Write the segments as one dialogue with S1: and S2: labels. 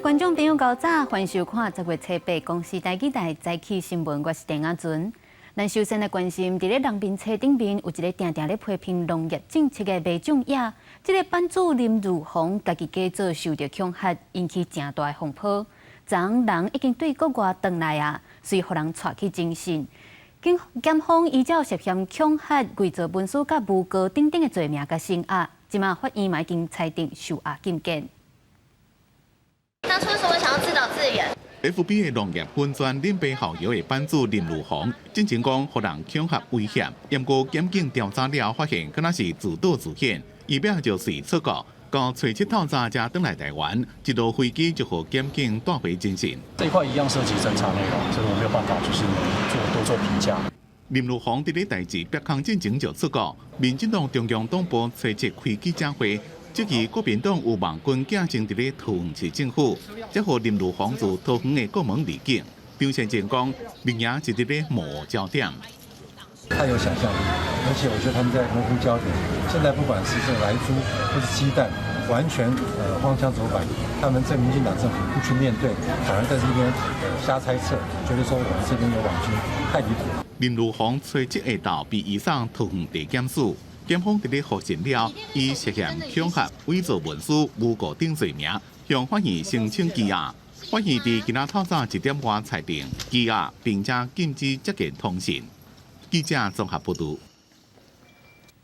S1: 觀眾朋友，早早歡迎收看10月初八公視台語台早起新聞，我是鄭亞純。咱首先來關心，佇咧人民冊頂面有一个定定咧批評農業政策的賣種業，這个版主林如紅家己假做受著恐嚇，引起誠大的風波。昨人已經對國外轉來啊，隨予人帶去偵訊。警檢方依照涉嫌恐嚇、偽造文書佮誣告等等的罪名共聲押，這馬法院嘛已經裁定受押禁見。
S2: 當初為什麼想要自導自演？
S3: FB 的農業粉專林北校友的版主林如紅，進前講予人恐嚇威脅，毋過檢警調查了發現，敢若是自導自演，伊尾就隨出國，到初七透早才轉來台灣，一落飛機就予檢警帶回偵訊。
S4: 這一塊一樣涉及偵查內容，所以我沒有辦法就是做多做評價。
S3: 林如紅佇咧代誌曝空進前就出國，民進黨中央黨部初七開記者會，質疑國民黨有網軍競爭佇咧桃園市政府，才予林如紅自桃園的國門離境。張善政講，綠營是佇咧模糊焦點。
S5: 太有想象力，而且我覺得他們在模糊焦點。現在不管是這個萊豬或是雞蛋，完全荒腔走板。他們在民進黨政府不去面對，反而在這邊瞎猜測，覺得說我們這邊有網軍，太離譜。
S3: 林如紅初七下晝被移送桃園地檢署。檢方佇咧複審了，以涉嫌恐嚇、偽造文書、誣告等罪名，向法院申請羈押。法院佇今仔透早一點外裁定羈押，並且禁止接見通訊。記者綜合報導。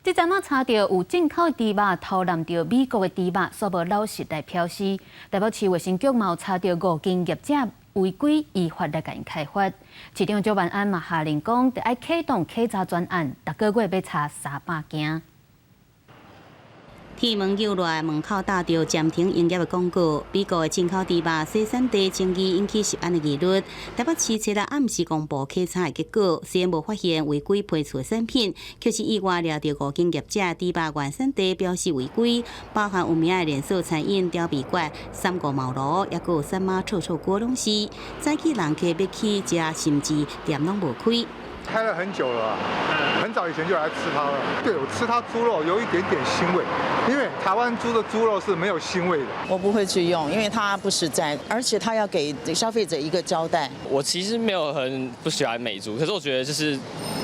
S1: 這陣仔查著有進口豬肉偷攬著美國的豬肉，煞無老實來標示。台北市衛生局嘛有查著五間業者違規依法來共𪜶開罰。市長蔣萬安嘛下令講，著愛啟動稽查專案，逐個月欲查300件。
S6: 鐵門扭落來，門口貼著暫停營業的廣告。美國的進口豬肉生產地爭議引起食安的疑慮。台北市昨日暗時公布稽查的結果，雖然無發現違規批次的產品，卻是意外掠著五間業者豬肉原產地標示違規，包含有名的連鎖餐飲刁味閣、三顧茅廬，抑閣有三媽臭臭鍋攏是。早起人客欲去食，甚至店攏無開。
S7: 開了很久了，很早以前就來吃它了。對，我吃它豬肉有一點點腥味，因為台灣豬的豬肉是沒有腥味的。
S8: 我不會去用，因為它不實在，而且它要給消費者一個交代。
S9: 我其實沒有很不喜歡美豬，可是我覺得就是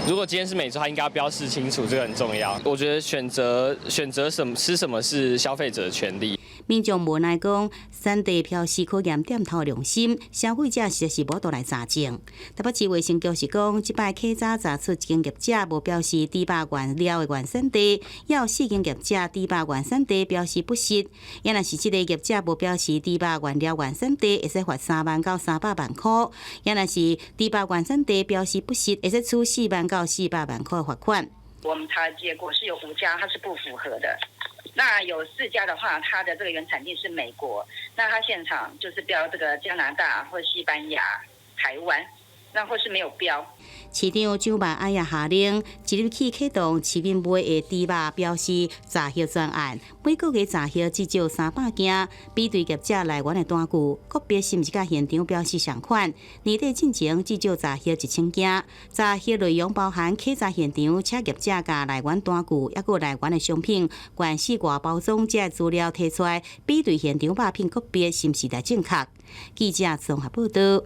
S9: 如果今天是美豬，它應該要標示清楚，這個很重要。我覺得選擇什麼吃什麼是消費者的權利。
S6: 民眾無奈講，產地標示考驗店頭良心，消費者實在是無法度來查證。台北市衛生局是講，這擺稽查查出一間業者無標示豬肉原料的原產地，也有四間業者豬肉原產地標示不實。也若是這個業者無標示豬肉原料原產地，會使罰3萬到300萬塊；也若是豬肉原產地標示不實，會使處4萬到400萬塊的罰款。
S10: 我們查結果是有五家，它是不符合的。那有四家的話，它的這個原產地是美國，那它現場就是標這個加拿大或西班牙、台灣，那或是沒有標。
S6: 市長蔣萬安也下令，即日起啟動市面賣的豬肉標示查核專案，每個月查核至少300件，比對業者來源的單據，國別是毋是佮現場標示相款。年底進前至少查核1000件，查核內容包含稽查現場，請業者共來源單據，抑閣來源的商品、原始外包裝這資料提出來，比對現場肉品國別是毋是來正確。記者綜合報道。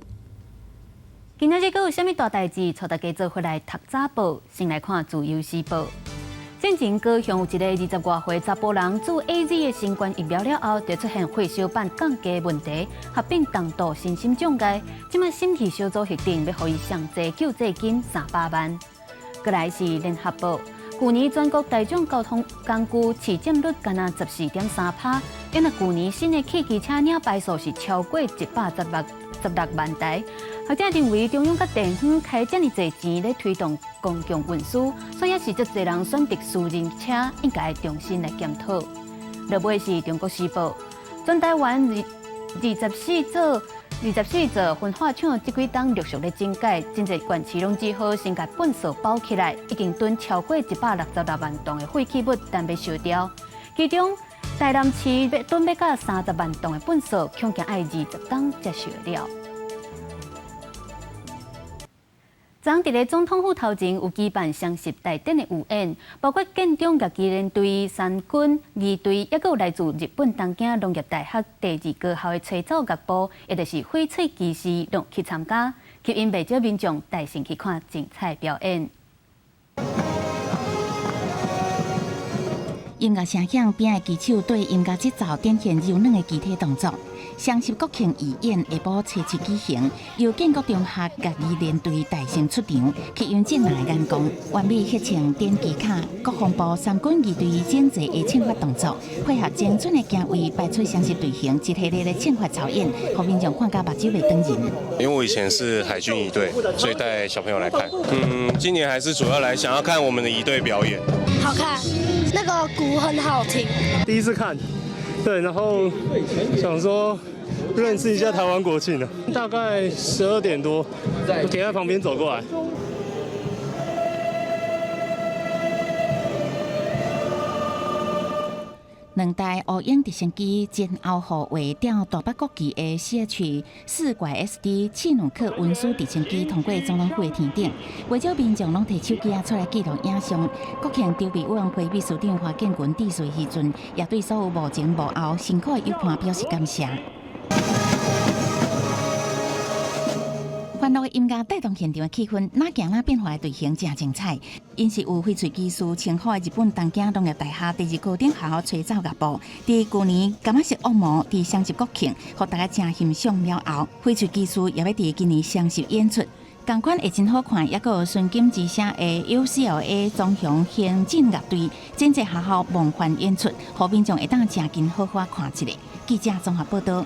S1: 今仔日閣有啥物大代誌？帶大家做伙來讀早報，先來看《自由時報》。進前高雄有一个20外歲查埔人注 AZ 的新冠疫苗了後，就出現血小板降低問題，合併重度身心障礙。這馬審議小組核定欲予伊上濟救濟金300萬。過來是聯合報，舊年全國大眾交通工具市佔率干焦14.3趴，因為舊年新的汽機車領牌數是超過116萬台。學者認為中央佮地方開遮爾濟錢咧推動公共運輸，所以是足濟人選擇私人車，應該重新來檢討。落尾是中國時報，全台灣24座焚化廠，這幾冬陸續咧整改，真濟縣市攏只好先共糞埽包起來，已經囤超過166萬噸的廢棄物，等欲燒掉。其中台南市欲囤欲到30萬噸的糞埽，恐驚愛20冬才燒了。昨昏佇咧總統府頭前有舉辦雙十大典的預演，包括建中樂器連隊、三軍儀隊，抑閣有來自日本東京農業大學第二高校的吹奏樂部，也就是翡翠騎士，攏去參加，吸引袂少民眾帶先去看精彩表演。
S6: 音樂聲響邊的旗手對音樂節奏展現柔軟的肢體動作。雙十國慶義演下晡初七舉行，由建國中學樂儀連隊大聲出場，吸引眾人的眼光。完美合唱點旗卡，國防部三軍儀隊整齊的懲罰動作，配合精準的行位，擺出雙十隊形一系列的懲罰操演，予民眾看甲目睭袂轉人。
S11: 因為我以前是海軍儀隊，所以帶小朋友來看。今年還是主要來想要看我們的儀隊表演。
S2: 好看，那個鼓很好聽。
S12: 第一次看，對，然後想說認識一下台灣國慶呢。大概12點多，我停在旁邊走過來。
S6: 兩台烏鷹直升機前後護衛吊台北國旗的 CH 四拐 SD 契努克運輸直升機通過總統府的天頂，袂少民眾攏提手機仔出來記錄影像。國慶籌備委員會秘書長華建群致辭時陣，也對所有幕前幕後辛苦的友伴表示感謝。歡樂的音樂帶動現場的氣氛，哪行哪變化的隊形誠精彩。𪜶是有翡翠技師稱號的日本東京農業大學第二高等學校吹奏樂部，佇舊年柑仔色惡魔佇雙十國慶，予大家誠欣賞了後，翡翠技師也欲佇今年雙十演出，仝款會真好看。抑閣有純金之聲的 UCLA 棕熊行進樂隊，整齊學校夢幻演出，予民眾會當誠緊好好看一下。記者綜合報道。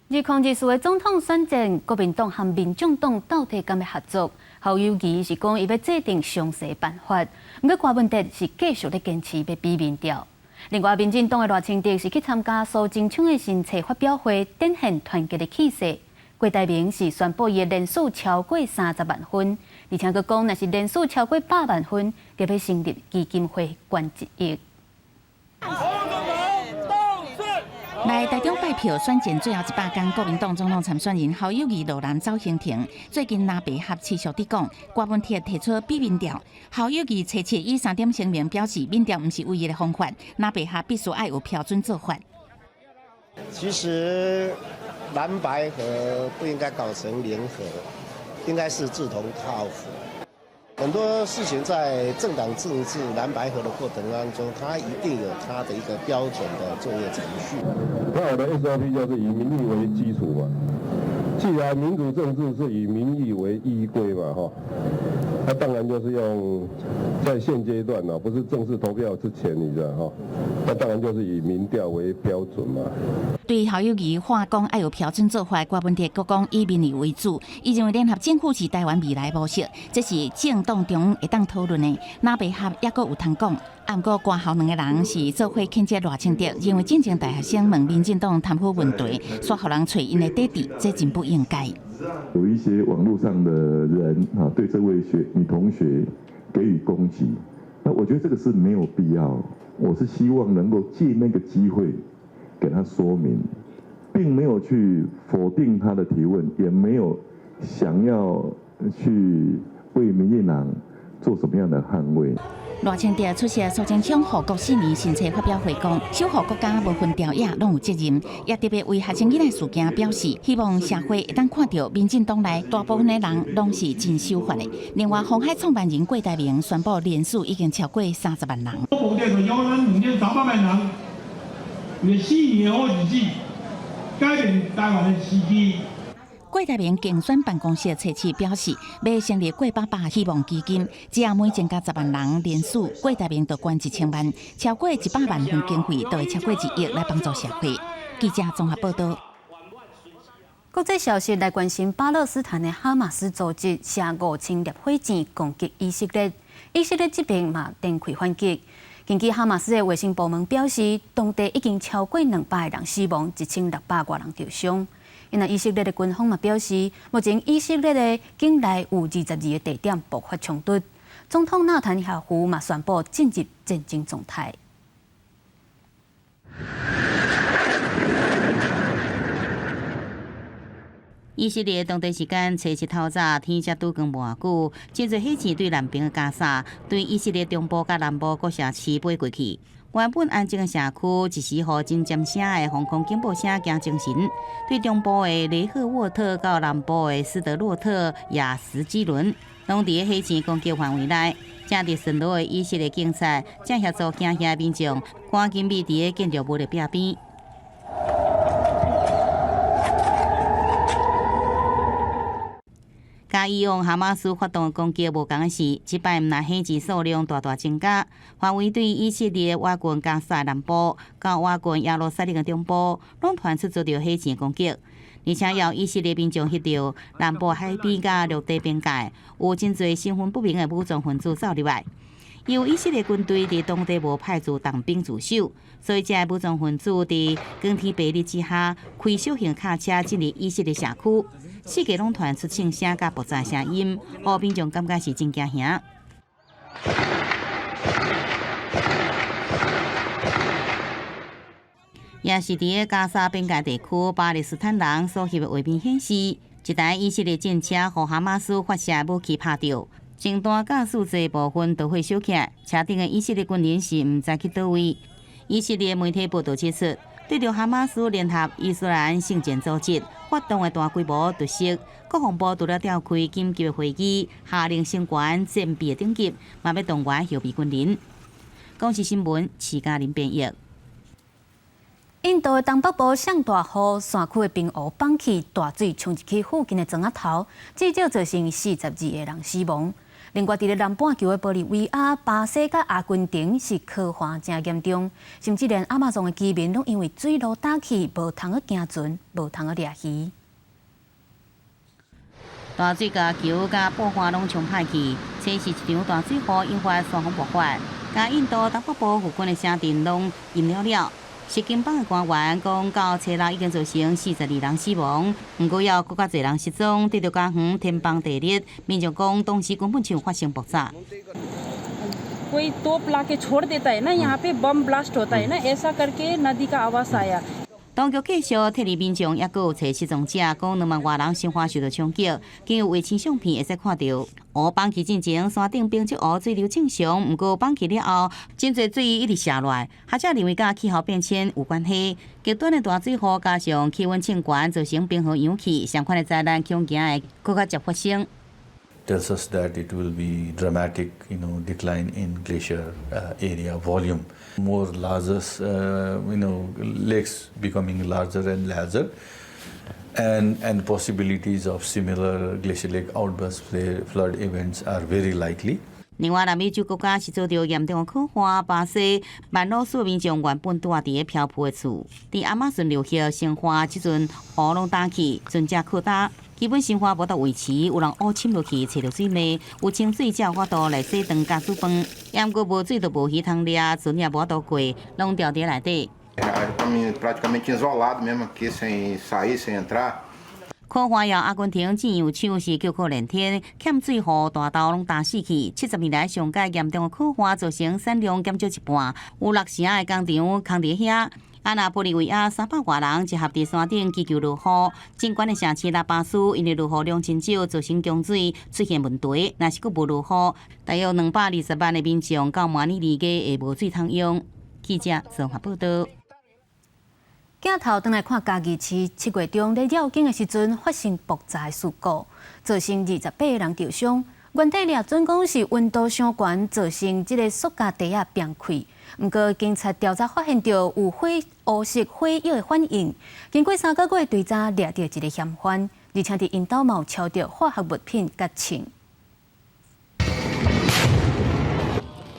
S1: 2024的總統選戰，國民黨和民眾黨到底敢欲合作？侯友宜是講伊欲制定詳細辦法，毋過柯文哲是繼續咧堅持欲比民調。另外，民進黨的賴清德是去參加蘇貞昌的新冊發表會，展現團結的氣勢。郭台銘是宣布伊的連署超過30萬份，而且閣講，若是連署超過100萬份，就欲成立基金會捐1億。
S6: 來台中拜票選戰最後100天，國民黨總統參選人侯友宜落南走行程。最近藍白合持續佇講，柯文哲提出比民調，侯友宜初七以3點聲明表示，民調毋是唯一的方法，藍白合必須愛有標準做法。
S13: 其實藍白合不應該搞成聯合，應該是志同道合。很多事情在政黨政治藍白合的過程當中，它一定有它的一個標準的作業程序。
S14: 那我的 SOP 就是以民意為基礎嘛。既然民主政治是以民意為依歸嘛，哈，那當然就是用在現階段呢，不是正式投票之前，你知道哈，那當然就是以民調為標準嘛。
S6: 對侯友宜話講愛有標準做法，郭文哲閣講以民意為主。伊認為聯合政府是台灣未來模式，這是政黨中央會當討論的。藍白合抑閣有通講。啊，毋過郭侯兩个人是做伙譴責賴清德，認為進前大學生問民進黨貪腐問題，煞予人揣𪜶的底底，這真不應該。
S14: 有一些網路上的人啊，對這位女同學給予攻擊，那我覺得這個是沒有必要。我是希望能夠借那個機會給他說明，並沒有去否定他的提問，也沒有想要去為民進黨做什麼樣的捍衛。
S6: 賴清德出席蘇貞昌護國四年新冊發表會，講守護國家無分朝野攏有責任，也特別為學生囡仔事件表示，希望社會會當看著民進黨內大部分的人攏是真守法的。另外，鴻海創辦人郭台銘宣布連署已經超過30萬人。
S15: 部隊就邀咱2300萬人，用4年的好日子，改變台灣的時機。
S6: 郭台銘競選辦公室初七表示，欲成立郭爸爸希望基金，只要每增加10萬人連署，郭台銘就捐1000萬，超過100萬份經費，就會超過1億來幫助社會。記者綜合報道。
S1: 國際消息來關心巴勒斯坦的哈馬斯組織射5000粒火箭攻擊以色列，以色列這邊嘛展開反擊。根據哈馬斯的衛生部門表示，當地已經超過200個人死亡，1600外人受傷。因為以色列的軍方嘛表示，目前以色列的境內有22個地點爆發衝突。總統納坦雅胡嘛宣布進入戰爭狀態。
S6: 以色列當地時間初七透早，天才拄光無偌久，真濟火箭對南邊的加沙，對以色列中部佮南部各城市飛過去。原本安靜的社區，一時予真尖聲的防空警報聲驚精神。對中部的雷赫沃特到南部的斯德洛特亞什基倫，攏佇火箭攻擊範圍內。正佇巡邏的以色列警察，正協助驚嚇民眾，趕緊避佇建築物的壁邊。佮以往哈馬斯發動攻擊無仝的是，這擺毋但火箭數量大大增加，範圍對以色列倚近加沙南部到倚近耶路撒冷的中部，攏傳出遭著火箭攻擊，而且予以色列民眾翕著南部海邊佮陸地邊界有真濟身份不明的武裝分子走入來。由以色列軍隊佇當地無派駐重兵駐守，所以這个武裝分子佇光天白日之下，開小型卡車進入以色列社區，四界攏傳出槍聲佮爆炸聲音，予民眾感覺是真驚嚇。也是佇个加沙邊界地區，巴勒斯坦人所翕的畫面顯示，一台以色列戰車予哈馬斯發射武器拍著。前段駕駛座部分著火燒起來，車頂的以色列軍人是毋知去佗位。以色列媒體報導指出，對著哈馬斯聯合伊斯蘭聖戰組織發動的大規模突襲，國防部除了召開緊急的會議，下令升懸戰備的等級，嘛欲動員後備軍人。公視新聞，徐嘉玲編譯。
S1: 印度的東北部上大雨，山區的冰湖崩起，大水衝入去附近的莊仔頭，至少造成42個人死亡。另外，佇咧南半球的玻利維亞、巴西佮阿根廷是乾旱誠嚴重，甚至連亞馬遜的居民攏因為水路焦去，無通去行船，無通去掠魚。
S6: 大水共橋佮布花攏沖歹去，這是一場大水雨引發山洪爆發，共印度東北部附近的城鎮攏淹了了。石金邦的官員講，到初六已經造成42人死亡，毋過猶有閣較濟人失蹤。對著家園天崩地裂，民眾講當時根本就發生爆炸。
S16: कोई तोप लाके छोड़ देता है ना यहाँ पे बम ब्लास्ट होता है ना ऐसा करके नदी का आवाज आया。
S6: 當局繼續撤離民眾，抑閣有揣失蹤者，講2萬外人生活受到衝擊。經由衛星相片會使看著，湖崩去進前，山頂冰質湖水流正常，毋過崩去了後，真濟水一直瀉落來，學者認為佮氣候變遷有關係。極端的大水雨加上氣溫升懸，造成冰河融去，相款的災難恐驚會閣較捷發生。
S17: Tells us that it will be dramatic, decline in glacier area volume, more larger, lakes becoming larger and larger, and possibilities of similar glacial lake outburst flood events are very likely.
S6: 另外，南美洲國家是遭著嚴重的乾旱，巴西曼瑙斯民眾原本住佇咧漂浮的厝，佇亞馬遜流域生活，這陣湖攏焦去，船隻靠焦，基本生活無法度維持，有人烏深落去揣著水暝，有清水才有法度來洗飯佮煮飯。毋過無水就無魚通掠，船也無法度過，攏牢佇內底。
S18: Praticamente isolado mesmo aqui, sem sair, sem entrar.
S6: 乾旱予阿根廷醬油廠是叫苦連天，欠水予大豆攏焦死去。70年來上蓋嚴重的乾旱，造成產量減少一半，有6成的工廠空佇遐。啊，若玻利維亞300外人集合佇山頂祈求落雨，真懸的城市拉巴斯因為落雨量真少，造成洪水出現問題。若是閣無落雨，大約220萬的民眾到明年2月會無水通用。記者綜合報導。
S1: 鏡頭轉來看嘉義市7月中咧繞境的時陣發生爆炸事故，造成28個人受傷。原底掠準講是溫度傷懸，造成這个塑膠袋仔崩開。毋過警察調查發現著有火烏色火藥的反應，經過3個月追查，掠著一个嫌犯，而且佇𪜶兜嘛有抄著化學物品佮槍。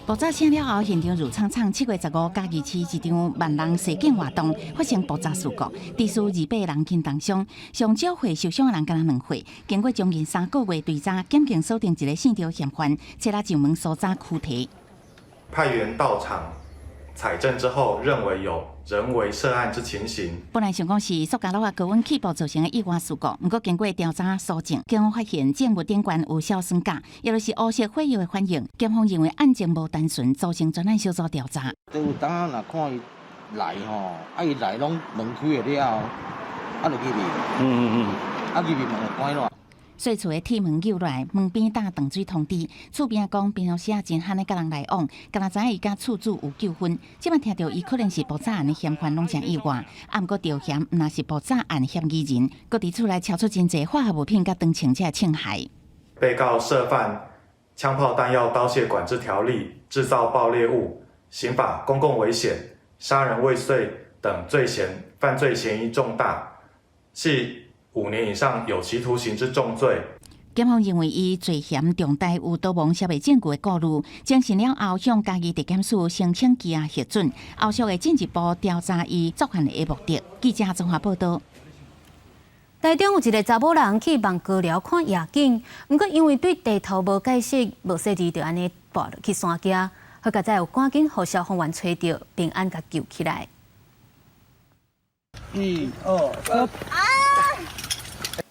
S19: 爆炸聲了後，現場熱悖悖。7月15，嘉義市一場萬人踅境活動發生爆炸事故，至少28人輕重傷，上少歲受傷的人敢若2歲。經過將近3個月追查，檢警鎖定一个姓趙嫌犯，初六上門搜查軀體。
S20: 派員到場採證之後，認為有人為涉案之情形。
S19: 本來想講是塑膠簍仔高溫氣爆造成的意外事故，毋過經過調查搜證，警方發現證物頂懸有硝酸鉀，抑就是烏色火藥的反應。檢方認為案情無單純，組成專案小組調查。
S21: 有當若看伊來吼，啊伊來攏門開了了後，啊就去入。啊入去門就關落。
S19: 細厝的鐵門救落來，門邊搭斷水通知。厝邊仔講平常時啊真罕咧佮人來往，敢若知影伊佮厝主有糾紛。這擺聽著伊可能是爆炸案的嫌犯，攏誠意外。啊，毋過著嫌毋若是爆炸案嫌疑人，閣佇厝內搜出真濟化學物品佮當槍這槍械。
S20: 被告涉犯槍炮彈藥刀械管制條例、製造爆裂物、刑法公共危險、殺人未遂等罪嫌，犯罪嫌疑重大，係5年以上有期徒刑之重罪。
S19: 檢方認為伊罪嫌重大，有逃亡銷毀證據的顧慮，偵審了後向嘉義地檢署申請羈押核准，後續會進一步調查伊作案的目的。記者綜合報道。
S1: 台中有一个查某人去望高寮看夜景，毋過因為對地圖無解釋，無細膩就按呢跋落去山腳，好佳哉有趕緊予消防員揣著，平安共救起來。
S21: 一二三。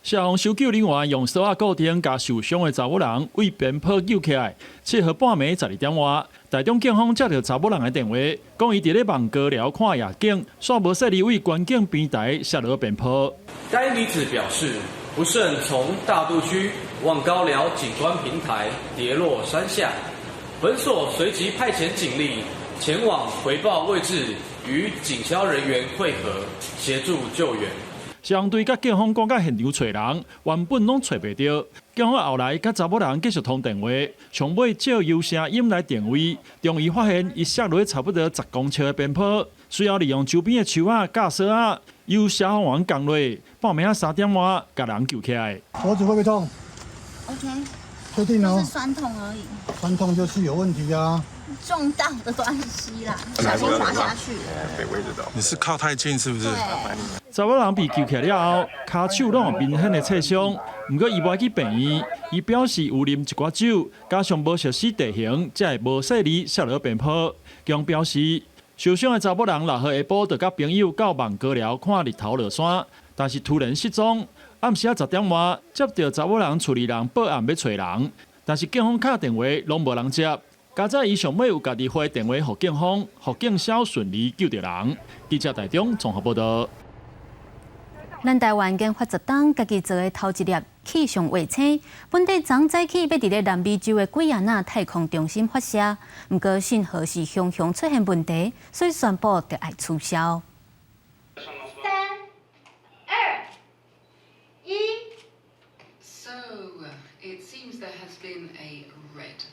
S22: 消防搜救人員用索仔固定，共受傷的查某人對邊坡救起來。7號半暝12點外，台中警方接著查某人的電話，講伊佇咧望高寮看夜景，煞無細膩對觀景平台摔落邊坡。
S23: 該女子表示，不慎從大肚區望高寮景觀平台跌落山下，本所隨即派遣警力前往回報位置，與警消人員會合，協助救援。
S22: 消防隊佮警方趕到現場揣人，原本攏揣袂著。警方後來佮查某人繼續通電話，上尾借由聲音來定位，終於發現伊摔落差不多10公尺的邊坡，隨後利用周邊的樹仔架索仔，由消防員降落，半暝仔3點外，共人救起來。
S24: 手指會不會痛
S2: ？OK。
S24: 確定哦。
S2: 就是痠痛而已。
S24: 痠痛就是有問題啊。
S2: 撞到的關係啦，小心滑下去。
S25: 你是靠太近是不是？
S22: 查某人被救起來了後，跤手攏有明顯的擦傷，毋過伊無愛去病院。伊表示有啉一寡酒，加上無熟悉地形，才會無細膩摔落邊坡。警方表示，受傷的查某人6號下晡就佮朋友到望高寮看日頭落山，但是突然失蹤。暗時仔10點外，接著查某人厝裡人報案欲揣人，但是警方敲電話攏無人接。佳哉伊上尾有家己回電話予警方，予警消順利救著人。記者台中綜合報道。
S1: 咱台灣研發十冬，家己做的頭一粒氣象衛星，本底昨早起欲佇咧南美洲的圭亞那太空中心發射，毋過信號是雄雄出現問題，所以宣布著愛取消。
S2: 三、二、一。
S26: So it seems there has been a red.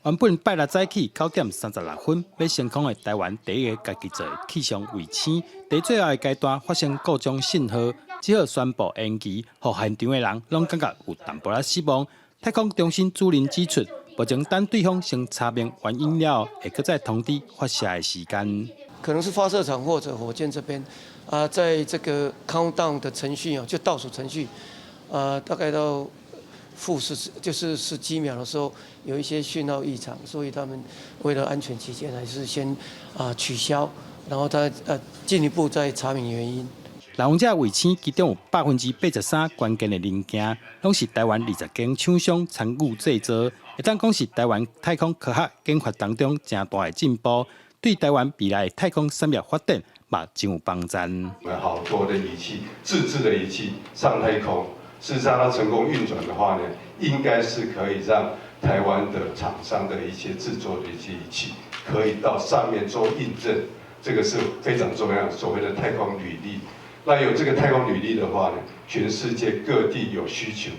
S27: 原本拜六早起9點36分欲升空的台灣第一个家己做的氣象衛星，佇最後的階段發生故障信號，只好宣布延期，予現場的人攏感覺有淡薄仔失望。太空中心主任指出，目前等對方先查明原因了後，會閣再通知發射的時間。
S28: 可能是發射場或者火箭這邊啊，在這個 countdown 的程序啊，就倒數程序啊，大概到負十，就是十幾秒的時候，有一些訊號異常，所以他們為了安全起見，還是先啊取消，然後再進一步再查明原因。
S27: 來訪者衛星其中有83%關鍵的零件，攏是台灣20間廠商參與製造，會當講是台灣太空科學研發當中誠大的進步，對台灣未來太空產業發展嘛真有幫助。
S29: 我們好多的儀器，自製的儀器上太空，事實上它成功運轉的話呢，應該是可以讓台灣的廠商的一些製作的一些儀器，可以到上面做印證，這個是非常重要，所謂的太空履歷。那有這個太空履歷的話呢，全世界各地有需求，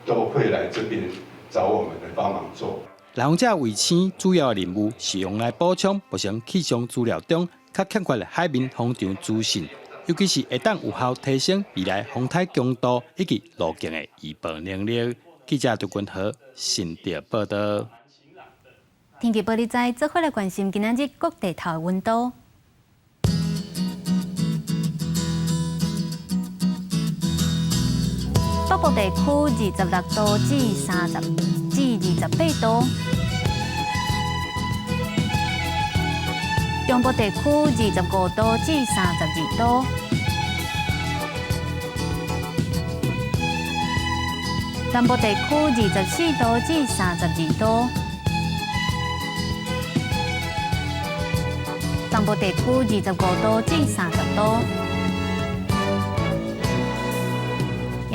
S29: 都會來這邊找我們來幫忙做。
S27: 來訪者衛星主要的任務是用來補充目前氣象資料中較欠缺的海面風場資訊，尤其是會當有效提升未來風颱強度以及路徑的預報能力。記者杜君和新竹報道。
S1: 天氣報你知，做伙來關心今仔日各地頭的溫度。北部地區26度至30至28度，中部地區25度至32度，南部地區24度至32度，東部地區25度至30度。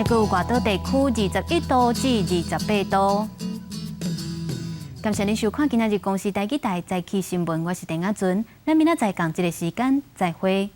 S1: 抑閣有外島地區21度至28度。感謝您收看今仔日公視台語台早起新聞，我是鄭亞純，咱明仔載仝這个時間再會。